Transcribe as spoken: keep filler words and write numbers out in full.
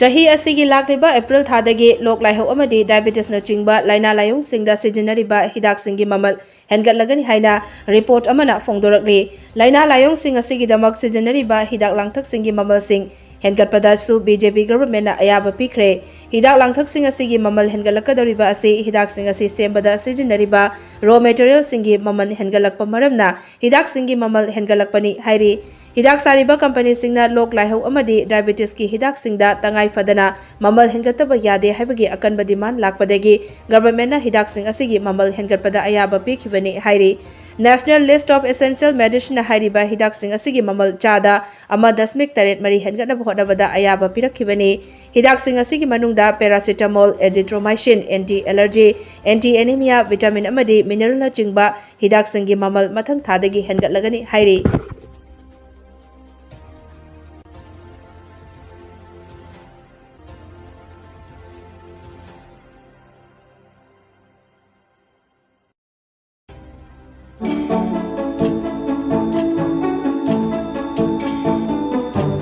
ꯆꯍꯤ ꯑꯁꯤꯒꯤ ꯂꯥꯛꯂꯤꯕ ꯑꯦꯄ꯭ꯔꯤꯜ ꯊꯥꯗꯒꯤ ꯂꯣꯛ ꯂꯥꯏꯍꯧ ꯑꯃꯗꯤ ꯗꯥꯏꯕꯦꯇꯤꯁꯅꯆꯤꯡꯕ ꯂꯥꯏꯅꯥ ꯂꯥꯏꯑꯣꯡꯁꯤꯡꯗ ꯁꯤꯖꯤꯟꯅꯔꯤꯕ ꯍꯤꯗꯥꯛꯁꯤꯡꯒꯤ ꯃꯃꯜ ꯍꯦꯟꯒꯠꯂꯒꯅꯤ ꯍꯥꯏꯅ ꯔꯤꯄꯣꯔꯠ ꯑꯃꯅ ꯐꯣꯡꯗꯣꯔꯛꯂꯤ꯫ ꯂꯥꯏꯅꯥ ꯂꯥꯏꯑꯣꯡꯁꯤꯡ ꯑꯁꯤꯒꯤꯗꯃꯛ ꯁꯤꯖꯤꯟꯅꯔꯤꯕ ꯍꯤꯗꯥꯛ ꯂꯥꯡꯊꯛꯁꯤꯡꯒꯤ ꯃꯃꯜꯁꯤꯡ ꯍꯦꯟꯒꯠꯄꯗꯁꯨ ꯕꯤ ꯖꯦ ꯄꯤ ꯒꯚꯔꯟꯃꯦꯟꯠꯅ ꯑꯌꯥꯕ ꯄꯤꯈ꯭ꯔꯦ꯫ ꯍꯤꯗꯥꯛ ꯂꯥꯡꯊꯛꯁꯤꯡ ꯑꯁꯤꯒꯤ ꯃꯃꯜ ꯍꯦꯟꯒꯠꯂꯛꯀꯗꯧꯔꯤꯕ ꯑꯁꯤ ꯍꯤꯗꯥꯛꯁꯤꯡ ꯑꯁꯤ ꯁꯦꯝꯕꯗ ꯁꯤꯖꯤꯟꯅꯔꯤꯕ ꯔꯣ ꯃꯦꯇꯔꯤꯌꯦꯜꯁꯤꯡꯒꯤ ꯃꯃꯜ ꯍꯦꯟꯒꯠꯂꯛꯄ ꯃꯔꯝꯅ ꯍꯤꯗꯥꯛꯁꯤꯡꯒꯤ ꯃꯃꯜ ꯍꯦꯟꯒꯠꯂꯛꯄꯅꯤ ꯍꯥꯏꯔꯤ꯫ ꯍꯤꯗꯥꯛ ꯁꯥꯔꯤꯕ ꯀꯝꯄꯅꯤꯁꯤꯡꯅ ꯂꯣꯛ ꯂꯥꯏꯍꯧ ꯑꯃꯗꯤ ꯗꯥꯏꯕꯦꯇꯤꯁꯀꯤ ꯍꯤꯗꯥꯛꯁꯤꯡꯗ ꯇꯉꯥꯏ ꯐꯗꯅ ꯃꯃꯜ ꯍꯦꯟꯒꯠꯇꯕ ꯌꯥꯗꯦ ꯍꯥꯏꯕꯒꯤ ꯑꯀꯟꯕ ꯗꯤꯃꯥꯟ ꯂꯥꯛꯄꯗꯒꯤ ꯒꯚꯔꯟꯃꯦꯟꯠꯅ ꯍꯤꯗꯥꯛꯁꯤꯡ ꯑꯁꯤꯒꯤ ꯃꯃꯜ ꯍꯦꯟꯒꯠꯄꯗ ꯑꯌꯥꯕ ꯄꯤꯈꯤꯕꯅꯤ ꯍꯥꯏꯔꯤ꯫ National List of Essential Medicine ꯍꯥꯏꯔꯤꯕ ꯍꯤꯗꯥꯛꯁꯤꯡ ꯑꯁꯤꯒꯤ ꯃꯃꯜ ꯆꯥꯗ ꯑꯃ ꯗꯁꯃꯤꯛ ꯇꯔꯦꯠ ꯃꯔꯤ ꯍꯦꯟꯒꯠꯅꯕ ꯍꯣꯠꯅꯕꯗ ꯑꯌꯥꯕ ꯄꯤꯔꯛꯈꯤꯕꯅꯤ꯫ ꯍꯤꯗꯥꯛꯁꯤꯡ ꯑꯁꯤꯒꯤ ꯃꯅꯨꯡꯗ paracetamol, azithromycin, anti allergy, anti anemia, vitamin ꯑꯃꯗꯤ mineralꯅꯆꯤꯡꯕ ꯍꯤꯗꯥꯛꯁꯤꯡꯒꯤ ꯃꯃꯜ ꯃꯊꯪ ꯊꯥꯗꯒꯤ ꯍꯦꯟꯒꯠꯂꯒꯅꯤ ꯍꯥꯏꯔꯤ꯫